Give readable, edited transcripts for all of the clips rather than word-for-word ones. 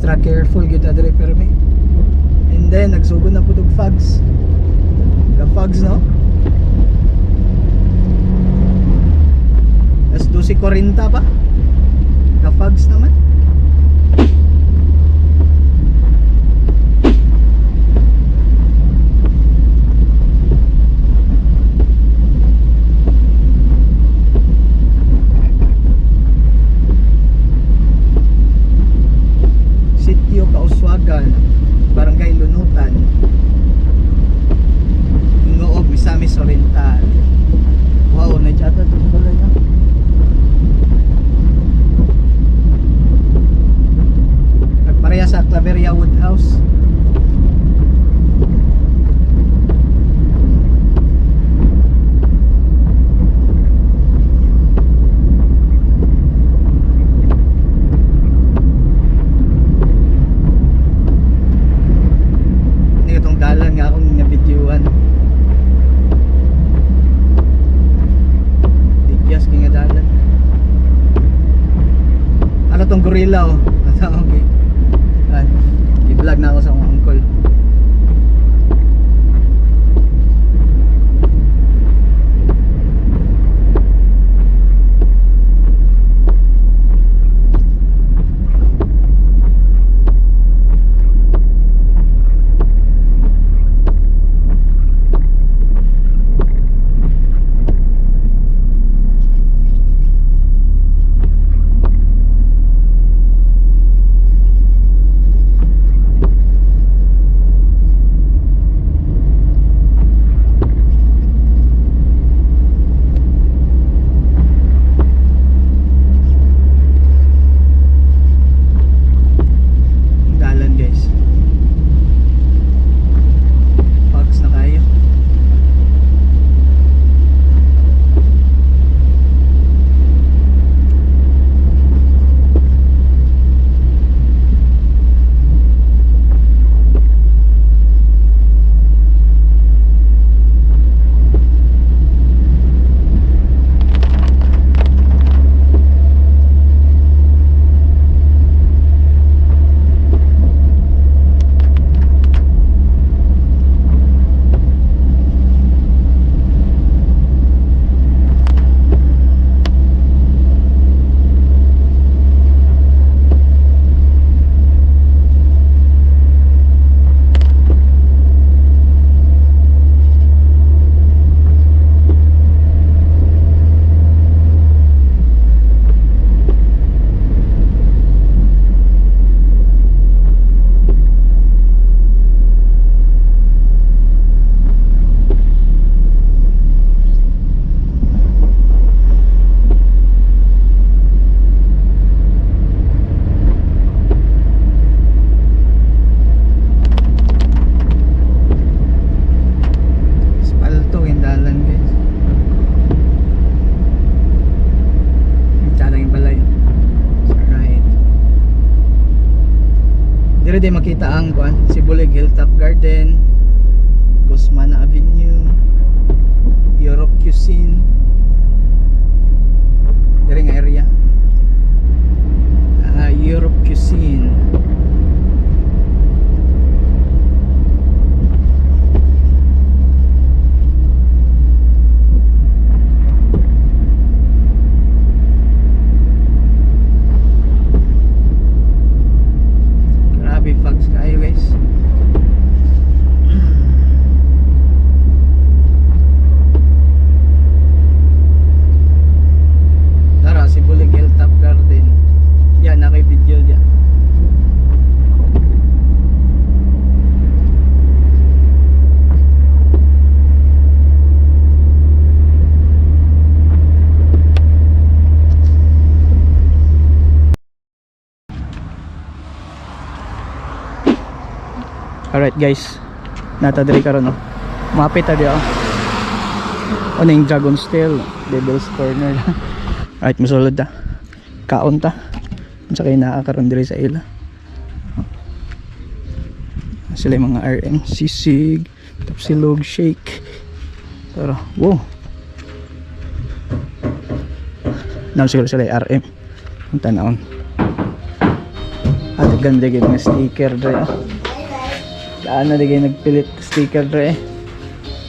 Extra careful gyud ta diri permi. And then nagsugod na pud og fogs. Ga fogs, no? Alas 12:40 pa. Ga fogs naman. Sitio Kauswagan, Barangay Lunutan, Gingoog, Misamis Oriental. Wow, nagchata to sa balay, no? Nagpareha sa Claveria Woodhouse. Hindi itong dalan nga akong na-videoan. Digyas kay nga dalan. Ano tong gorilla, oh? Ano, okay. I-vlog na ako sa akong uncle. Dalan, guys. Fogs na kayo. Espalto yung dalan, guys. Yung yung balay. Sa right. Dire din makita ang kuan, Sibulig Hilltop Garden, Guzman Avenue, Europe Cuisine. Dire nga area. Ah, Europe Cuisine. Grabe fogs kayo, guys. Tara, Sibulig Hilltop Garden. Yan, naki-video diyan. Alright guys, nata diri karon, no. Mapit ta di, oh. Ano yung Dragon's Tail, Devil's Corner. Alright, musulod ta. Kaon ta. Unsa kay naa karon diri sa ila? Sila yung mga RM, sisig, tapsilog, shake. Pero, wow. Naam siguro sila yung RM. Ang tanawon. Ate. Ganda gyud nga sticker dre, oh. Ano di kayo nagpilit sticker dre eh.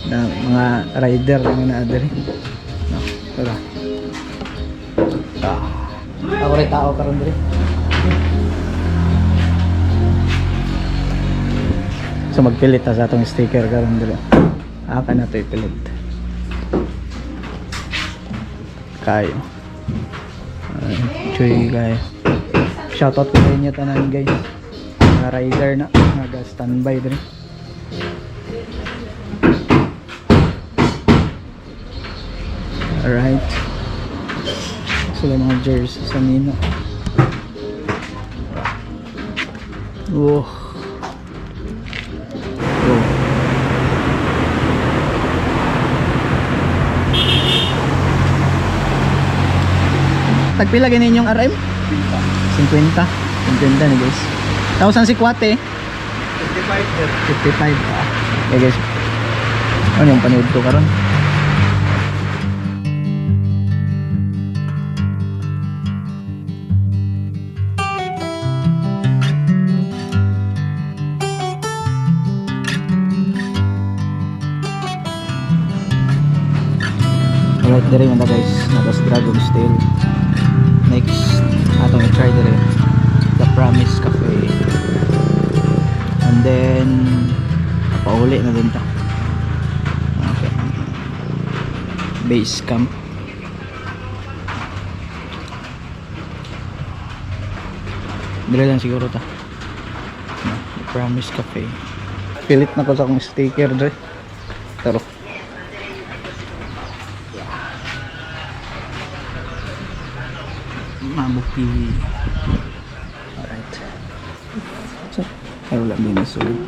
Na mga rider nga naa dre. No, tara. Ah. Ako rin tao karon dre. So magpilit ta sa atong sticker karon dre. Ah, kana to ipilit. Kayo. Ay, chuy kayo. Shoutout ko sa inyo tanan, guys. Mga rider na naga standby dre. Alright. Sila mga jersey sa Nino. Oh. Oh. Tagpila gani inyong RM? 50. 50 ni, guys. Tapos ang sikwate? 55, sir. 55. Ah. Okay, guys. Ano yung panood ko karon? Alright, dire man ta, guys. Natas Dragon's Tail. Next, atong i-try dire. The Promise Cafe. And then, pauli na din ta. Okay. Base camp. Dire lang siguro ta. No, The Promise Cafe. Pilit na ko sa akong sticker dre. Pero Mabuki. Alright. So, ay wala din na sulod.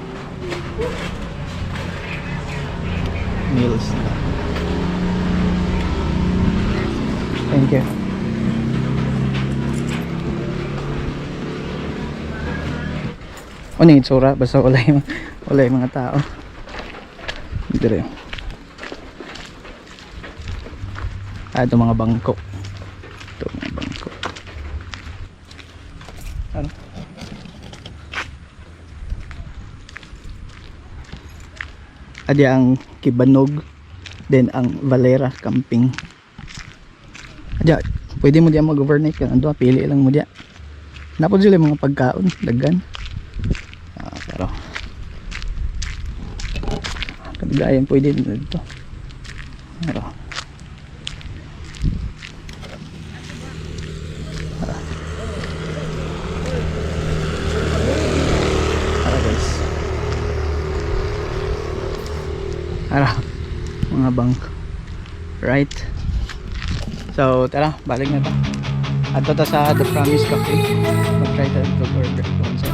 Meals na. Thank you. Ano yung itsura? Basta wala yung mga tao. Dire. Ah, ito mga bangko. Ito mga bangko. Ano? Adi ang Kibanog, then ang Valera Camping. Adya, pwede mo diya mag-overnight ka. Ando, pili lang mo diya. Napod sila yung mga pagkaon, daggan. Ah, pero kagayan pwede din dito. Pero tara. Tara, guys. Tara, mga bang. Right. So, tara, balik na ta. Adto ta sa The Promise Cafe. Mag-try ta dito order kung sa.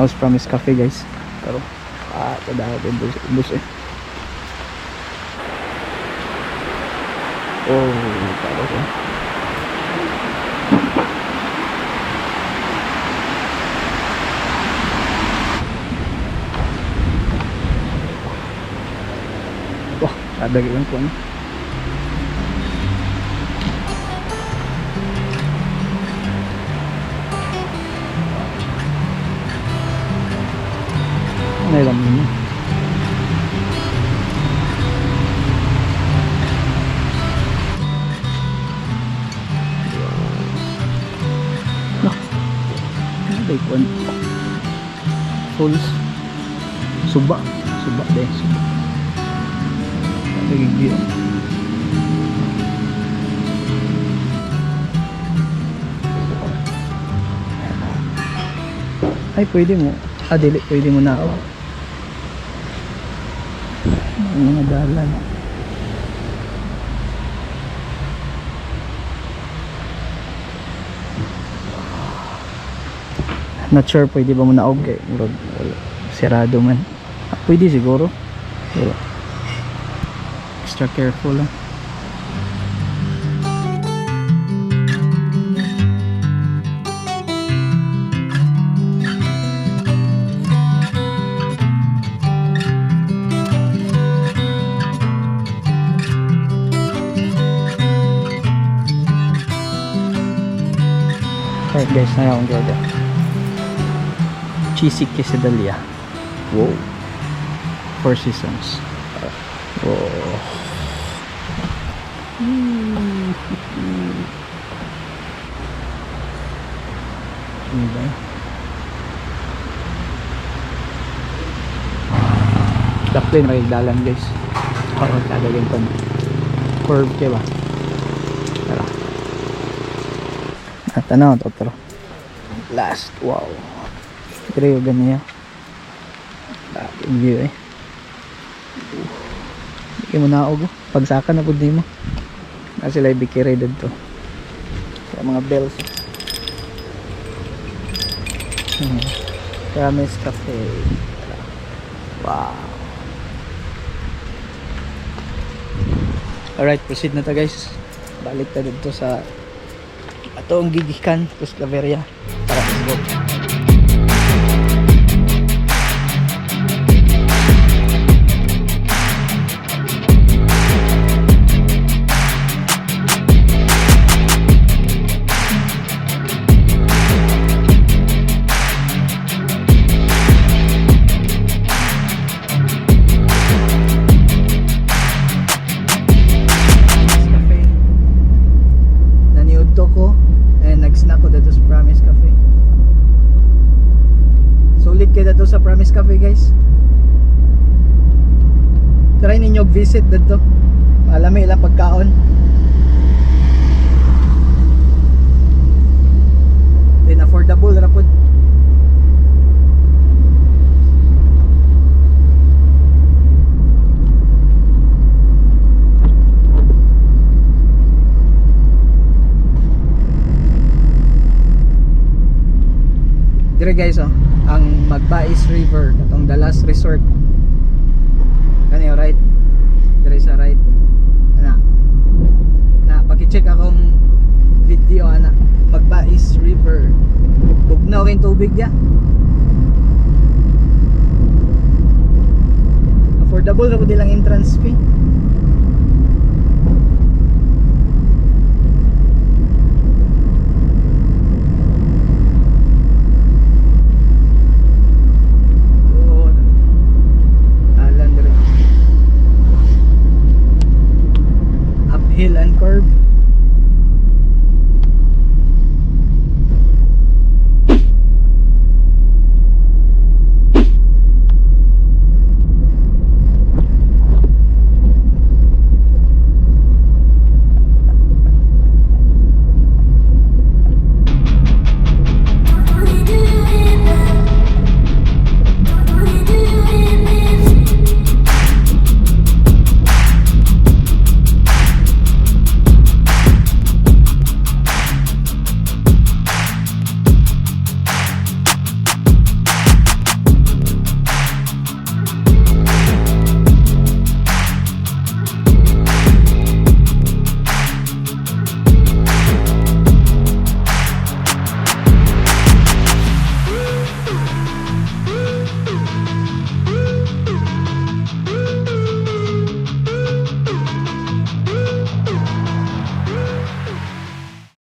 House Promise Cafe, guys. Pero tada ubos ubos eh. Oh, talo ko. Wah, ada lang po, ano. Ano ilang ninyo? No. Ano ba yung falls? Suba. Suba din. Suba. Nagigil. Ay, pwede mo. Ah, dili. Pwede mo na ako. Ang mga dalan. Not sure pwede ba mo na kay murag wala, sirado man. Ah, pwede siguro. Pero extra careful lang. Alright guys, na akong order. Cheesy quesadilla. Wow. Four Seasons. Oh. Ano ba? Daplin rin dalan, guys. Karon dadalhin ko. Curve kay ba? Tara. Tanaw to tara. Last, wow. Creo ganyan. Yung view eh. Hindi mo naog. Oh. Pagsaka na pud nimo. Na sila ibikire didto. Sa mga bells. Promise Cafe. Wow. Alright, proceed na ta, guys. Balik ta dito sa atong gigikan, Cruz Claveria. Tara, let's go. Promise Cafe. Naniudto ko and nag-snack ko dito sa Promise Cafe. Sulit kayo dito sa Promise Cafe, guys. Try ninyo visit dito. Alam mo ilang pagkaon. Then affordable ra pud. Dire, guys, oh, ang Magbais River, katong the last resort. Kani right. Dire sa right. Ana. Na paki-check akong video ana, Magbais River. Bugnaw kay tubig ya. Affordable ra pud ilang entrance fee. Oh, alan dire. Uphill and curve.